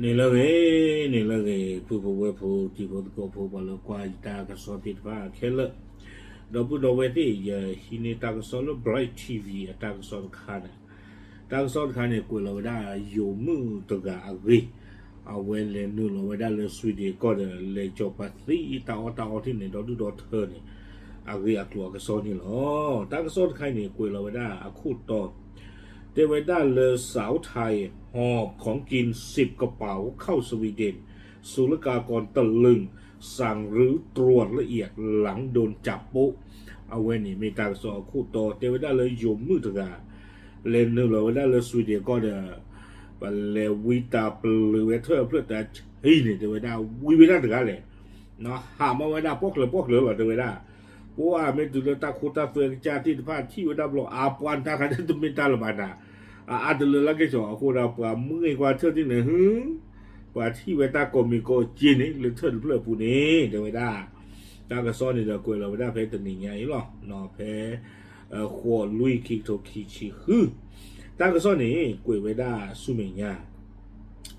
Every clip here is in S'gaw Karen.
န့ၣ်လၢဂ့ၤ, န့ၣ်လၢဂ့ၤ, ပုၢ်ဖိဝဲၢ်ဖိ တံၤဖိသကိးဖိ ပှၤလၢကွၢ်ယတၢ်ကစီၣ်သ့ၣ်တဖၣ်ခဲလၢာ်, ဒီပုၢ်ဒီဝဲၢ်သ့ၣ်, ယဟံးန့ၢ်တၢ်ကစီၣ်လၢ Bright TV အတၢ်ကစီၣ်တခါန့ၣ်, တၢ်ကစီၣ်တခါန့ၣ် ကွဲးလီၤဝဲဒၣ်ယိၤမုၣ်တဂၤအဂ့ၢ်, အဝဲလဲၤနုာ်လီၤဝဲဒၣ်လၢ Sweden ကီၢ်ဒီး လဲၤကၠီၤပသံတၢ်အီၣ်တၢ်အီထံၣ်န့ၣ် ဒီဒူၣ်ဒီထၢန့ၣ်, အဂ့ၢ်အကျိၤအကစီၣ်န့ၣ်လီၤ. တၢ်ကစီၣ်တခါအံၤန့ၣ် ကွဲးလီၤဝဲဒၣ်အခိၣ်တီ တဲဝဲဒၣ်လၢ สาวไทย หอบของกินสิบกระเป๋าเข้าสวีเดน ศุลกากรตะลึง สั่งรื้อตรวจละเอียดหลังโดนจับโป๊ะ အဝဲန့ၣ်မ့ၢ်တၢ်ကစီၣ်အခိၣ်တီ တဲဝဲဒၣ်လၢယိၤမုၣ်တဂၤ လဲၤနုာ်လီၤဝဲဒၣ်လၢ Sweden ကီၢ်ဒီး ပလဲၤဝံတၢ်ပလၢၤဝဲထၢၣ်အဖျၢၣ်တဆံန့ၣ် တဲဝဲဒၣ်ဝံဝဲဒၣ်တဂၤလဲၣ်, ဟးမီဝဲဒၣ်ပီၣ်ချၢၣ်ပီၣ်ချၢၣ်လီၤ တဲဝဲဒၣ်, ပှၤမ့ၢ်တုၤလၢတၢ်ခိတၢ်သွဲကစၢ်သ့ၣ်တဖၣ်ထံၣ်ဝဲဒၣ်ဘျီ အါပှၤတၢ်ခါဒ်တမ့ၢ်တၢ်လၢၤဘၣ်နၤ, အအါတလၢလၢကဲၣ်ဆိးအဃိဒီး ပှၤမုၢ်ဂ့ၤကွၢ်ထၢၣ်သ့ၣ်န့ၣ် ဟု ပှၤထံၣ်ဝဲတၢ်ကိးမံၤကိးက့န့ၣ် လၢထၢၣ်တဖျၢၣ်အပူၤန့ၣ် တဲဝဲဒၣ်, တၢ်ကစီၣ်န့ၣ်ဒီးကွဲးလီၤဝဲဒၣ်ဖဲတနံၤညါအံၤလီၤ, ဖဲ ဃိးလွံၢ်ခံကထိခံဆံဃု, တၢ်ကစီၣ်န့ၣ် ကွဲးဝဲဒၣ်ဆူမဲာ်ညါ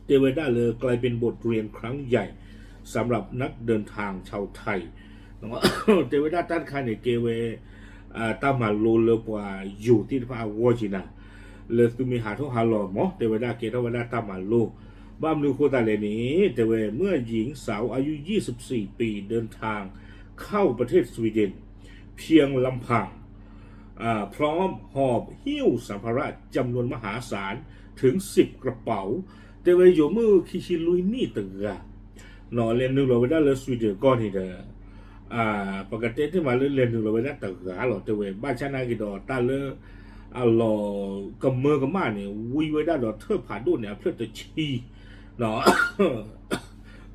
တဲဝဲဒၣ်လၢ กลายเป็นบทเรียนครั้งใหญ่ สำหรับนักเดินทางชาวไทย တဲဝဲဒၣ်တၢ်တခါန့ၣ် ကဲဝဲ တၢ်မၤလိလၢပှၤယိၤသ့ၣ်တဖၣ်အဂီၢ်က့နၤ, လၢသုမ့ၢ်ဟးထီၣ်ဟးလီၤမး တဲဝဲဒၣ်ကဲထီၣ်ဝဲဒၣ်တၢ်မၤလိ, ဘၣ်မနုၤအဃိသတးလဲၣ်န့ၣ် တဲဝဲ เมื่อหญิงสาวอายุยี่สิบสี่ปีเดินทางเข้าประเทศสวีเดนเพียงลำพัง พร้อมหอบหิ้วสัมภาระจำนวนมหาศาลถึงสิบกระเป๋า တဲဝဲယိၤမုၣ်ခံဆံလွံၢ်နံၣ်တဂၤ လဲၤနုာ်လီၤဝဲဒၣ်လၢ Sweden ကီၢ်န့ၣ်ဒီး ပကတဲတ့ၢ်မးလၢလဲၤနုာ်လီၤဝဲဒၣ်တဂၤလီၤ တဲဝဲ ဘၣ်ဆၣ်နာ်က့ၤဒီးတၢ်လၢ အလီၤကမၢကမၣ်န့ၣ် ဝံဝဲဒၣ်ဒီးထၢၣ်ဖးဒိၣ်န့ၣ် အဖျၢၣ်တဆံ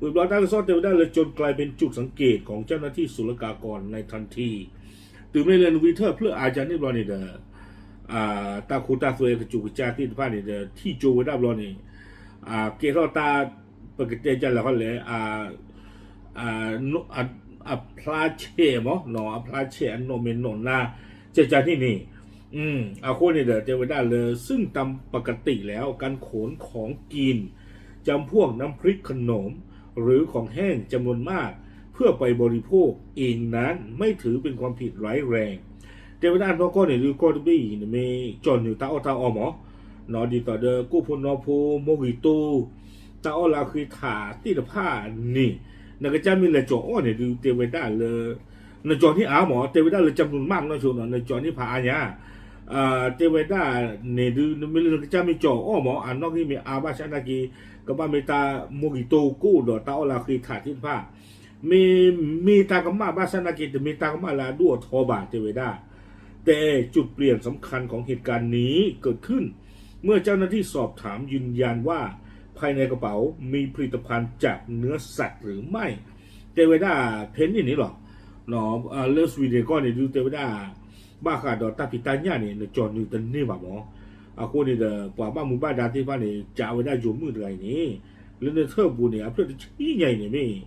ဝံၤဘျီတၢ်ကစီၣ်တဲဝဲဒၣ်လၢ จนกลายเป็นจุดสังเกตของเจ้าหน้าที่ศุลกากรในทันที တုၤမ့ၢ်လၢနဝံထၢၣ်ဖျၢၣ်အါကန့ၣ်ဘျီန့ၣ်ဒီး တၢ်ခိတၢ်သွဲကစူၤကစၢ်သ့ၣ်တဖၣ်န့ၣ်ဒီး ထံၣ်ကၠိဝဲဒၣ်ဘျီန့ၣ် ကဲထီၣ်တၢ် ပကတဲဒ်လဲၣ်ဃီလဲၣ် အဖျါဆဲးမး အဖျါဆဲးအနီၢ်မဲာ်နီၢ်နါ ကကန့ၣ်န့ၣ် အဃိန့ၣ်ဒီး တဲဝဲဒၣ်လၢ ซึ่งตามปกติแล้วการขนของกินจำพวกน้ำพริกขนม หรือของแห้งจำนวนมากเพื่อไปบริโภคเองนั้นไม่ถือเป็นความผิดร้ายแรง တဲဝဲဒၣ်နီၢ်ကီၢ်န့ၣ်ဒုး ကီၢ်တဘ့ၣ်အံၤ နမ့ၢ်ကၠီၣ်နုာ်တၢ်အီၣ်တၢ်အီမး ဒ်သိးဒီးကိၣ်ဖိနီဖိ မိၢ်ဂံၢ်တိ တၢ်အီၣ်လၢအဃ့ထးသ့ၣ်တဖၣ်န့ၣ် နကစၢ်မ့ၢ်လဲၤကၠီၣ်အီၣ်န့ၣ်ဒုး တဲဝဲဒၣ်လၢ နကၠီၣ်န့ၢ်အါမး တဲဝဲဒၣ်လၢ จำนวนมาก နီၢ်ဆိနီၤ နကၠီၣ်န့ၢ်ဖးအါညါ တဲဝဲဒၣ်န့ၣ်ဒုး နမ့ၢ်လၢနကစၢ်မ့ၢ်ကၠီၣ်အီၣ်မး အနီၣ်ဂံၢ်မ့ၢ်အါဘၣ်ဆၣ်နာ်က့ၤ ကဘၣ်မ့ၢ်တၢ်မိၢ်ဂံၢ်တိကိၣ်ဒီးတၢ်အီၣ်လၢအဃ့ထးသ့ၣ်တဖၣ် မ့ၢ်မ့ၢ်တၢ်ကမၣ်ဘၣ်ဆၣ်နာ်က့ၤ တမ့ၢ်တၢ်ကမၣ်လၢအဒိၣ်အထီဘၣ် တဲဝဲဒၣ် แต่จุดเปลี่ยนสำคัญของเหตุการณ์นี้เกิดขึ้น เมื่อเจ้าหน้าที่สอบถามยืนยันว่าภายในกระเป๋ามีผลิตภัณฑ์จากเนื้อสัตว์หรือไม่ တဲဝဲဒၣ်ဖဲန့ၣ်န့ၣ်လီၤ လၢ Sweden ကီၢ်န့ၣ်ဒုး တဲဝဲဒၣ် ဘၣ်ဃးဒီးတၢ်ဖံးတၢ်ညၣ်န့ၣ် နကၠီၣ်နုာ်တန့ၢ်ဘၣ်မး အဃိန့ၣ်ဒီး ပှၤဘၣ်မူဘၣ်ဒါသ့ၣ်တဖၣ်န့ၣ် ကးဝဲဒၣ်ယိၤမုၣ်တဂၤအံၤန့ၣ် လၢနထၢၣ်ပူၤန့ၣ် အဖျၢၣ်တဆံညါအံၤန့ၣ်မ့ၢ်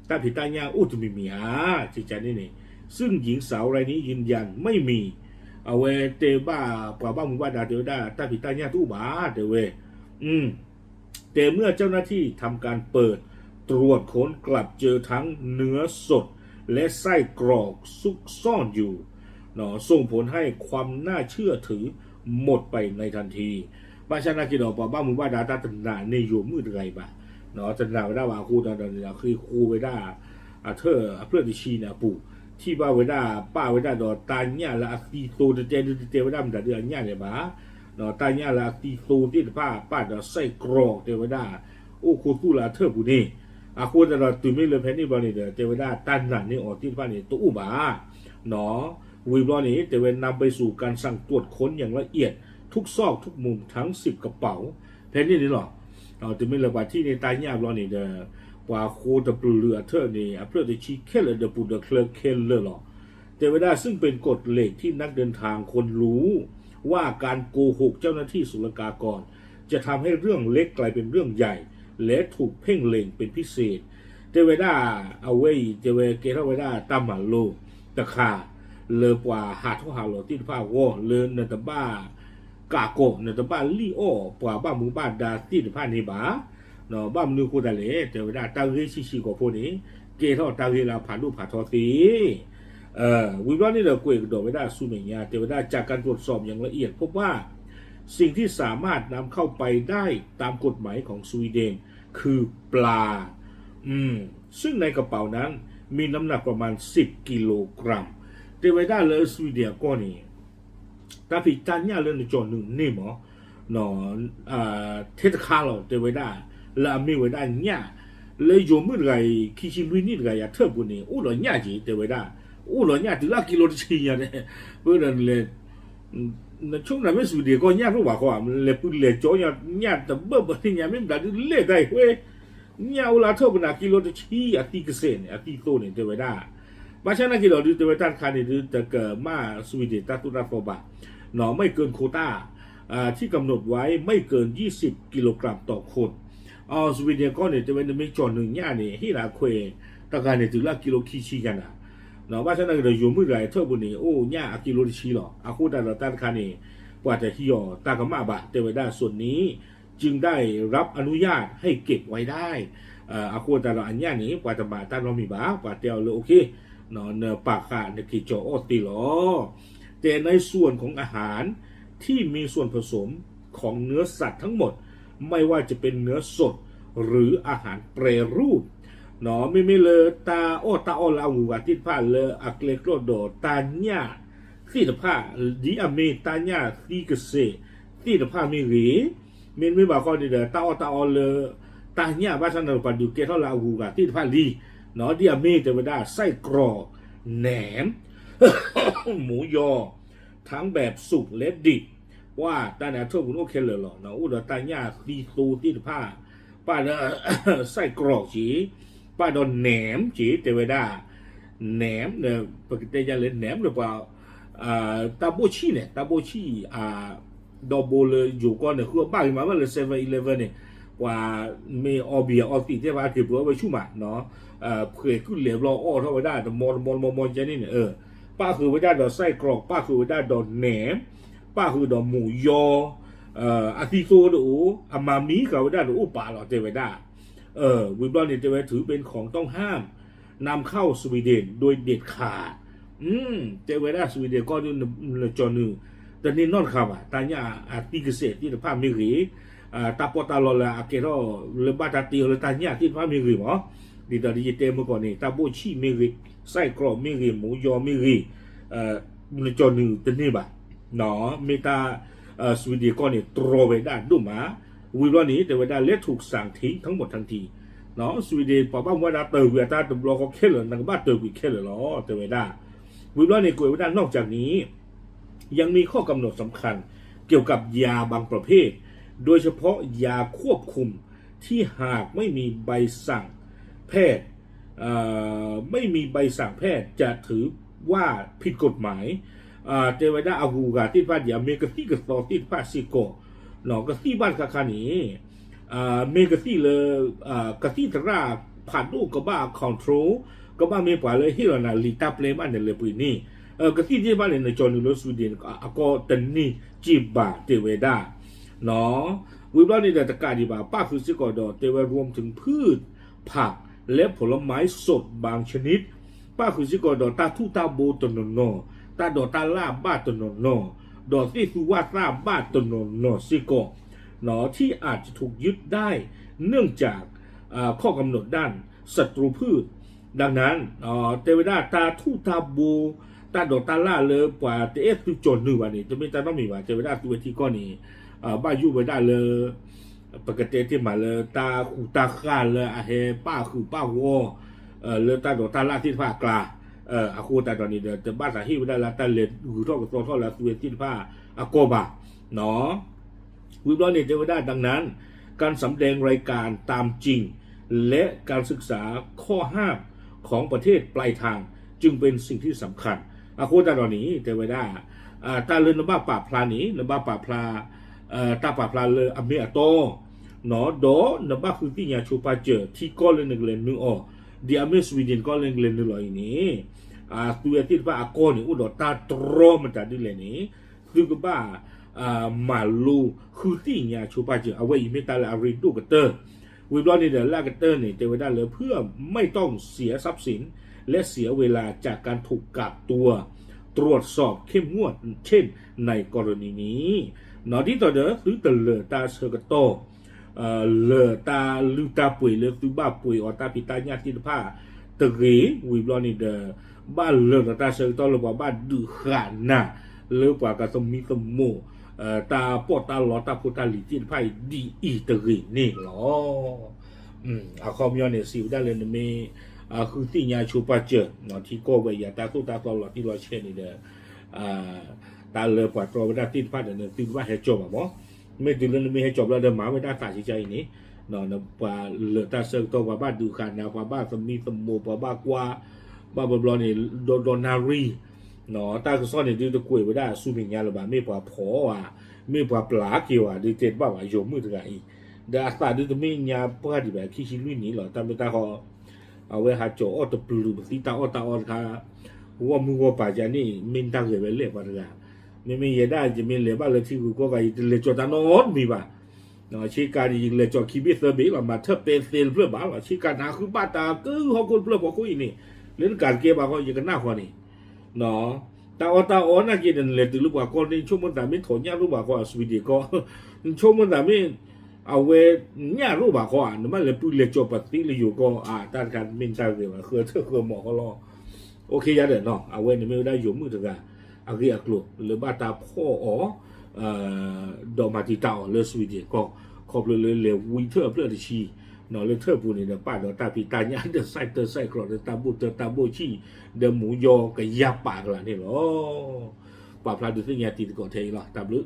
တၢ်ဖံးတၢ်ညၣ်အိၣ်တမံၤမံၤဧါ ကကန့ၣ်န့ၣ် ซึ่งหญิงสาวรายนี้ยืนยันไม่มี အဝဲတဲဘၣ်ပှၤဘၣ်မူဘၣ်ဒါတဲဝဲဒၣ် တၢ်ဖံးတၢ်ညၣ်တအိၣ်ဘၣ် တဲဝဲ แต่เมื่อเจ้าหน้าที่ทำการเปิดตรวจค้นกลับเจอทั้งเนื้อสดและไส้กรอกซุกซ่อนอยู่ ส่งผลให้ความน่าเชื่อถือหมดไปในทันที ဘၣ်ဆၣ်နာ်က့ၤဒီး ပှၤဘၣ်မူဘၣ်ဒါတၢ်တနာ်န့ၢ်ယိၤမုၣ်တဂၤအံၤဘၣ် တနာ်ဝဲဒၣ်ဘၣ်အဃိဒီး ဃ့ဃိဝဲဒၣ် အထၢၣ်အဖျၢၣ်တဆံန့ၣ်အပူၤ ထံၣ်ဘၣ်ဝဲဒၣ် ပာ်ဝဲဒၣ်ဒီးတၢ်ညၣ်လၢအသံသိ တတဲဒုး တတဲဝဲဒၣ်မတၤဒုးအညၣ်လဲၣ်ဘၣ် တၢ်ညၣ်လၢအသံသိသ့ၣ်တဖၣ် ပာ်ဒီး ไส้กรอก တဲဝဲဒၣ် အိၣ်ခူသူၣ်လၢအထၢၣ်ပူၤန့ၣ် အဃိသတးဒီးတုၤမ့ၢ်လၢဖဲန့ၣ်ဘျီန့ၣ်ဒီး တဲဝဲဒၣ်တၢ်နာ်န့ၢ်အီၤသ့ၣ်တဖၣ်န့ၣ် တအိၣ်ဘၣ် ဝံၤဘျီန့ၣ် တဲဝဲ นำไปสู่การสั่งตรวจค้นอย่างละเอียดทุกซอกทุกมุมทั้งสิบกระเป๋า ဖဲန့ၣ်န့ၣ်လီၤ တုၤမ့ၢ်လၢပှၤထံၣ်န့ၢ်တၢ်ညၣ်ဘျီန့ၣ်ဒီး ပှၤဃိတပျုၤအထၢၣ်န့ၣ် အဖျၢၣ်တဆံခဲလၢာ်ဒီးပူၤဒီးချၢခဲလၢာ်လီၤ တဲဝဲဒၣ် ซึ่งเป็นกฎเหล็กที่นักเดินทางควรรู้ว่าการโกหกเจ้าหน้าที่ศุลกากรจะทำให้เรื่องเล็กกลายเป็นเรื่องใหญ่และถูกเพ่งเล็งเป็นพิเศษ တဲဝဲဒၣ် အဝဲအံၤ တဲဝဲကဲထီၣ်ဝဲဒၣ်တၢ်မၤလိတခါ လၢပှၤဟးထီၣ်ဟးလီၤသ့ၣ်တဖၣ်အဂီၢ် လၢနတဘၣ်ကးကီး နတဘၣ်လံၣ်အီၣ်ပှၤဘၣ်မူဘၣ်ဒါသ့ၣ်တဖၣ်န့ၣ်ဘၣ် ဘၣ်မနုၤအဃိသတးလဲၣ် တဲဝဲဒၣ် တၢ်ဂ့ၢ်ဆံးဆံးကိာ်ဖိန့ၣ် ကဲထီၣ်တၢ်ဂ့ၢ်လၢအဖးဒိၣ်ဖးထီသ့ ဝံၤဘျီန့ၣ်ဒီး ကွဲးကဒီးဝဲဒၣ်ဆူမဲာ်ညါ တဲဝဲဒၣ် จากการตรวจสอบอย่างละเอียดพบว่าสิ่งที่สามารถนำเข้าไปได้ตามกฎหมายของสวีเดนคือปลา อืม ซึ่งในกระเป๋านั้นมีน้ำหนักประมาณ สิบกิโลกรัม တဲဝဲဒၣ်လၢ Sweden အကီၢ်န့ၣ် တၢ်ဖံးတၢ်ညၣ်လၢနကၠီၤနုာ်န့ၢ်မး ထဲတခါလီၤ တဲဝဲဒၣ် လၢအမ့ၢ်ဝဲဒၣ်ညၣ် လၢယိၤမုၣ်တဂၤအံၤ ခံဆံလွံၢ်နံၣ်တဂၤအံၤ အထၢၣ်ပူၤန့ၣ် အိၣ်ဒီးညၣ်က့ၤ တဲဝဲဒၣ် အိၣ်ဒီးညၣ်တုၤလၢကံလိတဆံညါန့ၣ် ပဒီးလဲၣ် နဆိကမိၣ်မ့ၢ် Sweden ကီၢ်ညၣ်တအိၣ်ဘၣ်ဃီ လဲၤပုၢ်လဲၤကၠီညါ ညၣ်တဘၢၣ်ဘၢၣ်န့ၣ်ညါ မ့ၢ်မတၤဒုးလဲၣ်တၢ်အံၤဝဲ ညၣ်အိၣ်လၢအထၢၣ်ပူၤန့ၣ် ကံလိတဆံ အသံကစဲးန့ၣ် အသံသိန့ၣ် တဲဝဲဒၣ် ဘၣ်ဆၣ်သနာ်က့ဒီးဒုး တဲဝဲတၢ်တခါန့ၣ်ဒုး တကမၣ် Sweden တၢ်သိၣ်တၢ်သီဘၣ် ไม่เกินโควต้า ที่กำหนดไว้ไม่เกิน ยี่สิบกิโลกรัมต่อคน အ Sweden ကီၢ်န့ၣ် တဲဝဲနမ့ၢ်ကၠီၤနုာ်ညၣ်န့ၣ် ဟ့ၣ်လၢအခွဲးတဂၤန့ၣ် တုၤလၢကံလိခံဆံညါနၤ ဘၣ်ဆၣ်သနာ်က့ဒီး ယိၤမုၣ်တဂၤအံၤ ထၢၣ်ပူၤန့ၣ် အိၣ်ညၣ်အကံလိတဆံလီၤ အဃိသတးဒီးတၢ်တခါန့ၣ် ပှၤတဟံးအီၤတၢ်ကမၣ်ဘၣ် တဲဝဲဒၣ် ส่วนนี้จึงได้รับอนุญาตให้เก็บไว้ได้ အဃိသတးဒီးအညၣ်န့ၣ် ပှၤတမၤတၢ်နီတမံၤဘၣ် ပှၤတဲအီၤလၢ โอเค နပာ်ဃာ်နက့ၤကၠီၤအီၣ်သ့လီၤ แต่ในส่วนของอาหารที่มีส่วนผสมของเนื้อสัตว์ทั้งหมด ไม่ว่าจะเป็นเนื้อสดหรืออาหารแปรรูป မ့မ့ၢ်လၢတၢ်အီၣ်တၢ်အီလၢအဂုၤအဂၤသ့ၣ်တဖၣ်လၢအကျဲကျီၢ်ဒီးတၢ်ညၣ်သ့ၣ်တဖၣ် ဒ်အမ့ၢ်တၢ်ညၣ်သံကစဲးသ့ၣ်တဖၣ်မ့ၢ်ဂ့ၤ, မ့တမ့ၢ်ဘၣ်ဃီန့ၣ်ဒီး တၢ်အီၣ်တၢ်အီလၢတၢ်ညၣ်ဘၣ်ဆၣ်န့ၣ်ဒီး ပှၤဒုးကဲထီၣ်လၢအဂုၤအဂၤသ့ၣ်တဖၣ်လံ, ဒ်အမ့ၢ်တဲဝဲဒၣ် ไส้กรอก แหนม หมูยอ ทั้งแบบสุกและดิบ ပှၤတၢ်န့ၣ်အထၢၣ်ပူၤန့ၣ်အိၣ်ခဲလၢာ်လီၤ. အိၣ်ဒီးတၢ်ညၣ်သံသိသ့ၣ်တဖၣ် ပၣ်ဒီး ไส้กรอก က့ၤ, ပၣ်ဒီး แหนม က့ၤ တဲဝဲဒၣ် แหนม ပကတဲယါလၢ แหนม လၢပှၤ တၢ်ဘိၣ်ဆံၣ်န့ၣ် တၢ်ဘိၣ်ဆံၣ် ဒီဘိလၢယိၤကီၢ်န့ၣ် ဃုအီၣ်ဘၣ်ဂ့ၤမးဝဲလၢ seven eleven န့ၣ် ပှၤမ့ၢ်အီဘံယၤအီသံးသ့ၣ်တဖၣ်က့ၤပှၤဝဲဆူၣ်မး, ဖှဲးကုၣ်လဲၤဘျီအီၣ်ထီၣ်ဝဲဒၣ်တမီတမီတမီမီကဲန့ၣ်န့ၣ်, ပၣ်ဃုာ်ဝဲဒၣ်ဒီး ไส้กรอก ပၣ်ဃုာ်ဝဲဒၣ်ဒီး แหนม ပၣ်ဃုာ်ဒီး หมูยอ အသံသိတအိၣ် အမၤမံဃာ်ဝဲဒၣ်တအိၣ်ပာ်လီၤ တဲဝဲဒၣ် ဝံၤဘျီန့ၣ် တဲဝဲ ถือเป็นของต้องห้าม นำเข้า สวีเดน โดยเด็ดขาด တဲဝဲဒၣ် สวีเดน ကီၢ်ဒုး နကၠီၤနုာ်တန့ၢ်နီတခါဘၣ်, တၢ်ညၣ်အသံကစဲးသ့ၣ်တဖၣ်မ့ၢ်ဂ့ၤ, တၢ်ပီးတၢ်လီလၢအကဲထီၣ်လၢဘၣ်တၢ်တ့အီၤလၢတၢ်ညၣ်သ့ၣ်တဖၣ်မ့ၢ်ဂ့ၤမး, ဒ်သိးဒီးယတဲမုၢ်ကီၢ်န့ၣ် တၢ်ဘိၣ်ဆံၣ်မ့ၢ်ဂ့ၤ, ไส้กรอก မ့ၢ်ဂ့ၤ, หมูยอ မ့ၢ်ဂ့ၤ, နကၠီၤနုာ်တန့ၢ်ဘၣ်, မ့ၢ်တၢ် สวีเดน ကီၢ်န့ၣ် တြီဝဲဒၣ်ဒိၣ်မး, ဝံၤဘျီန့ၣ် တဲဝဲဒၣ် และถูกสั่งทิ้งทั้งหมดทันที สวีเดน ပှၤဘၣ်မူဘၣ်ဒါတၢၢ်ကွံာ်အတၢ်တဘျီဃီခဲလၢာ် နကဘၣ်တၢၢ်ကွံာ်ခဲလၢာ်လီၤ တဲဝဲဒၣ်, ဝံၤဘျီန့ၣ် ကွဲးဝဲဒၣ် นอกจากนี้ ยังมีข้อกำหนดสำคัญเกี่ยวกับยาบางประเภท โดยเฉพาะยาควบคุมที่หากไม่มีใบสั่งแพทย์ ไม่มีใบสั่งแพทย์จะถือว่าผิดกฎหมาย တဲဝဲဒၣ် အဂုၤအဂၤသ့ၣ်တဖၣ် ဒ်အမ့ၢ်ကသံၣ်ကသီသ့ၣ်တဖၣ်စ့ၢ်ကီး, ကသံၣ်ဘၣ်တခါခါန့ၣ် မ့ၢ်ကသံၣ်လၢ ကသံၣ်သရၣ်ဖးဒိၣ်ကဘၣ် control ကဘၣ်မ့ၢ်ပှၤလၢဟ့ၣ်လီၤနၤလံာ်တၢ်ပျဲဘၣ်န့ၣ် လဲၤပှ့ၤန့ၢ်, ကသံၣ်သ့ၣ်တဖၣ်န့ၣ် နကၠီၤနုာ်လၢ Sweden အကီၢ်တန့ၢ်စ့ၢ်ဘၣ် တဲဝဲဒၣ် ဝံၤဘျီန့ၣ်ဒီး တကးဒံးဘၣ် ပၣ်ဃုာ်စ့ၢ်ကီးဒီး တဲဝဲ รวมถึงพืชผักและผลไม้สดบางชนิด ပၣ်ဃုာ်စ့ၢ်ကီးဒီး တၢ်ထူၣ်တၢ်ဘိတနီၤနီၤ, တၢ်ဒိးတၢ်လၣ်ဘၣ်တနီၤနီၤ, ဒီးသ့ၣ်သူဝၣ်သၣ်ဘၣ်တနီၤနီၤစ့ၢ်ကီး ที่อาจจะถูกยึดได้เนื่องจากข้อกำหนดด้านศัตรูพืช ดังนั้น တဲဝဲဒၣ် တၢ်ထူၣ်တၢ်ဘိ တၢ်ဒိးတၢ်လၣ်လၢပှၤတအဲၣ်သုကၠီၤနုာ်ဘၣ်န့ၣ် တမ့ၢ်တၢ်နီတမံၤဘၣ် တဲဝဲဒၣ် သုဝဲထံကီၢ်န့ၣ် ဘၣ်ယိၣ်ဝဲဒၣ်လၢ ပကတဲတ့ၢ်မးလၢတၢ်ဃူတၢ်ဃၣ်လၢအဟဲပၣ်ဃုာ်ပၣ်ဂီၢ် လၢတၢ်ဒိးတၢ်လၣ်သ့ၣ်တဖၣ်အကျါ, အဃိသတးဒီးန့ၣ်ဒီး တဘၣ်သးဟ့ၣ်ဝဲဒၣ်လၢတၢ်လဲၤဂုၤထီၣ်ကသီထီၣ်လၢအသုဝဲသ့ၣ်တဖၣ်အကီၢ်ဘၣ် ဝံၤဘျီန့ၣ် တဲဝဲဒၣ် ดังนั้น การสำแดงรายการตามจริง และการศึกษาข้อห้ามของประเทศปลายทางจึงเป็นสิ่งที่สำคัญ အဃိသတးဒီးန့ၣ် တဲဝဲဒၣ် တၢ်လၢနဘၣ်ပာ်ဖျါန့ၣ် နဘၣ်ပာ်ဖျါ တၢ်ပာ်ဖျါလၢအမ့ၢ်အတီ ဒီးနဘၣ်ဃုသ့ၣ်ညါဆိပာ်စၢၤ ထံကီၢ်လၢနကလဲၤနုာ်အီၤ ဒ်အမ့ၢ် Sweden ကီၢ်လၢနကလဲၤနုာ်လီၤအံၤန့ၣ် သုဝဲသ့ၣ်တဖၣ်အကီၢ်န့ၣ် အိၣ်ဒီးတၢ်တြီမတၤဒ်လဲၣ်န့ၣ် သုကဘၣ် မၤလိဃုသ့ၣ်ညါဆိပာ်စၢၤ အဝဲအံၤမ့ၢ်တၢ်လၢအရ့ဒိၣ်ကတၢၢ် ဝံၤဘျီန့ၣ်ဒီး လၢအကတၢၢ်န့ၣ် တဲဝဲဒၣ်လၢ เพื่อไม่ต้องเสียทรัพย์สิน และเสียเวลาจากการถูกกักตัว ตรวจสอบเข้มงวดเช่น ในกรณีนี้ နီၢ် ဒ်သိးဒီး သုတလၢာ်တၢ်ဆၢကတီၢ် လၢာ်တၢ်လုၢ်တၢ်ပှ့ၤလၢသုဘၣ်ပှ့ၤအီၤတၢ်ဖံးတၢ်ညၣ်သ့ၣ်တဖၣ်တဂ့ၤ, ဝံၤဘျီန့ၣ်ဒီး ဘၣ်လၢာ်ဒီးတၢ်ဆၢကတီၢ်လၢပှၤဘၣ်ဒုးဃာ်နၤ လၢပှၤကသမံသမိး တၢ်ပီးတၢ်လီတၢ်ဖိတၢ်လံၤသ့ၣ်တဖၣ်အံၤဒ်အံၤတဂ့ၤန့ၣ်လီၤ. အခီပညီန့ၣ် စံးဝဲဒၣ်လၢနမ့ၢ် ဃုသ့ၣ်ညါဆိပာ်စၢၤ ထံကီၢ်ဝဲယၤတၢ်သိၣ်တၢ်သီလီၤတံၢ်လီၤဆဲးန့ၣ်ဒီး တၢ်လၢပှၤတြီဝဲဒၣ်သ့ၣ်တဖၣ်ဒီး နသုတဘၣ်ဟဲကၠီၤဘၣ်မး, မ့ၢ်တုၤလၢနမ့ၢ်ဟဲကၠီၤဘျီဒီး မၤဝဲဒၣ်သးကကါအံၤန့ၣ် ပှၤလၢာ်တၢ်ဆၢကတီၢ် ပှၤဘၣ်ဒုးဃာ်နၤ ပှၤဘၣ်သမံသမိး ပှၤဘၣ်ကွၢ် ဘၣ်ဘျီဘျီန့ၣ် ဒီဒီနၣ်ရံၣ် တၢ်ကစီၣ်န့ၣ်ဒုးတကွဲးဝဲဒၣ်ဆူမဲာ်ညါလၢၤဘၣ်, မ့ၢ်ပှၤဖီၣ်ဧါ, မ့ၢ်ပှၤပျၢ်က့ၤဧါ ဒုးတဲတဘၣ်ဘၣ် ယိၤမုၣ်တဂၤအံၤ, ဒီးအသးဒုးတမ့ၢ်ညါပှၢ်ဒံးဘၣ် ခံဆံလွံၢ်နံၣ်လီၤ, တၢ်မ့ၢ်တၢ်ဟီ အဝဲဟးကၠီၤအီၣ်တပျုာ်ပသံတၢ်အီၣ်တၢ်အီတခါ, ဂီၢ်မုၢ်ဂီၢ်ပၤယါန့ၣ် မ့ၢ်တၢ်ဂဲၤဝဲလဲၣ်ပှၤတဂၤ, မ့မ့ၢ်ယဲဒၣ်ယမ့ၢ်လဲၤဘၣ်လၢထံဂုၤကီၢ်ဂၤ ယတလဲၤကၠီၤတၢ်နီတမံၤဘၣ် ဆ့ကၤဒ်ယလဲၤကၠီၤခံဘ့ၣ်သၢဘ့ၣ်လီၤ, မၤထၢၣ်ပဲသ့တဖျၢၣ်ဘၣ်လီၤ, ဆ့ကၤနၤဃုဘၣ်တၢ်ကဟီၣ်ခိၣ်တဖျၢၣ်ဖီခိၣ်အံၤန့ၣ်, လၢနကးတကဲဘၣ်ဃီ ယကနၣ်ဃီန့ၣ်, တၢ်အီၣ်တၢ်အီနာ်က့ဒီး နလဲၤတုၤလၢပှၤကီၢ်န့ၣ် ဆိကမိၣ်သးမ့ၢ်ထိးညၣ်ရိၣ်ဘၣ်ဃီဧါ Sweden ကီၢ်, နဆိကမိၣ်သးမ့ၢ် အဝဲညၣ်ရိၣ်ဘၣ်ဃီဧါ, နဘၣ်လဲၤပုၢ်လဲၤကၠီၤပသံလၢယိၤကီၢ်ဧါ, တၢ်တခါမ့ၢ်တၢ်ဂဲၤဘၣ် ဃၢထၢၣ်ဃၢမီၤဃီလီၤ. အိၣ်ခ့ယါဒီးနီၤ အဝဲန့ၣ်မ့ၢ်ဝဲဒၣ်ယိၤမုၣ်တဂၤ အဂ့ၢ်အကျိၤ လၢဘၣ်တၢ်ဖီၣ်အီၤ ဒီးမၤတံာ်တာ်အီၤလၢ Sweden ကီၢ် ခီဖျိလၢလဲၤဝံထၢၣ်အဖျၢၣ်တဆံ လၢထၢၣ်ပူၤန့ၣ်ဒီး ပာ်ဒီးတၢ်ဖံးတၢ်ညၣ်ဒီး စဲးတၢ်စဲးကျီးဒီး တၢ်ဘိၣ်တၢ်တၢ်ဘိၣ်ဆံၣ် ဒီးမူယီကယၢ်ပာ်ကလာ်န့ၣ်လီၤ. ပာ်ဖျါဒုးသ့ၣ်ညါတံၤသကိးထဲအံၤလီၤ. တၢ်ဘျုး